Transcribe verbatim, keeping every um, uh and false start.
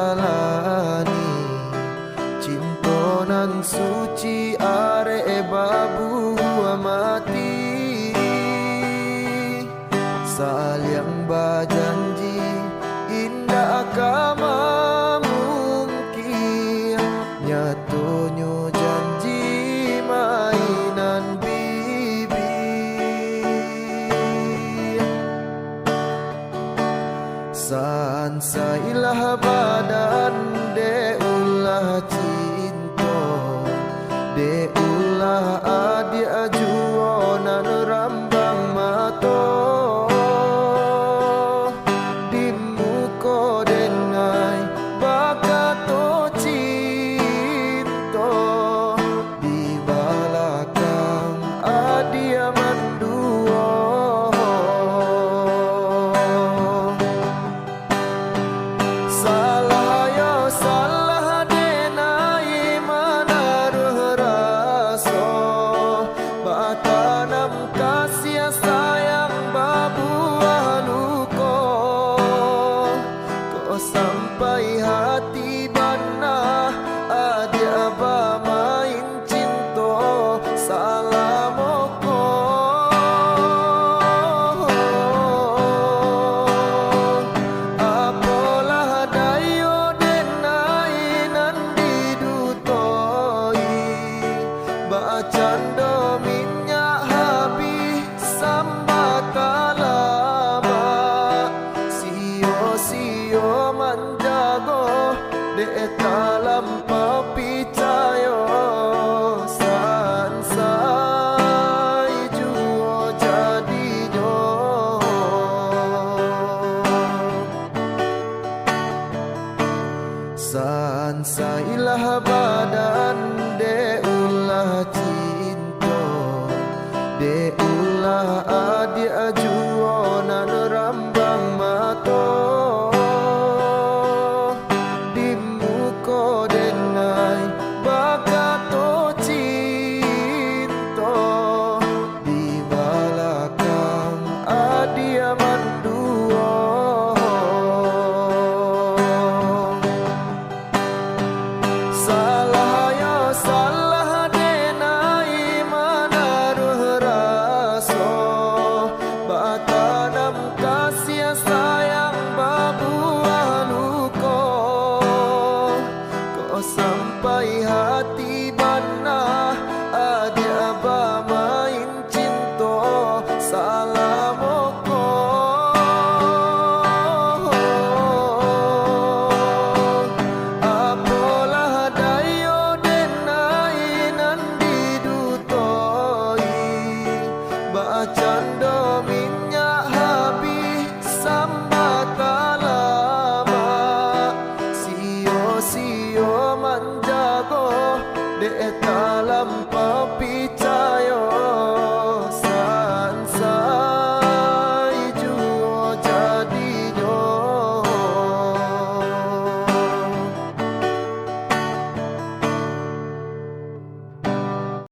jalani. Cinto nan suci arek babuah mati. Saliang bajanji indak ka mamungkia, nyatonyo janji mainan bibia. Sansailah badan dek ulah cinto, dek ulah adiak juo nan rambang mato. Di muko denai bakato cinto, di balakang adiak manduo. Salah yo salah denai manaruah raso, batanam kasiah sayang babuah luko. Kok sampai hati bana adiak bamain cinto salamo ko. Apolah dayo denai nan didutoi, bacando minyak habih sambata lamak. Sio-sio manjago dek talampau picayo, sansai juo jadinyo. Sansailah badan dek ulah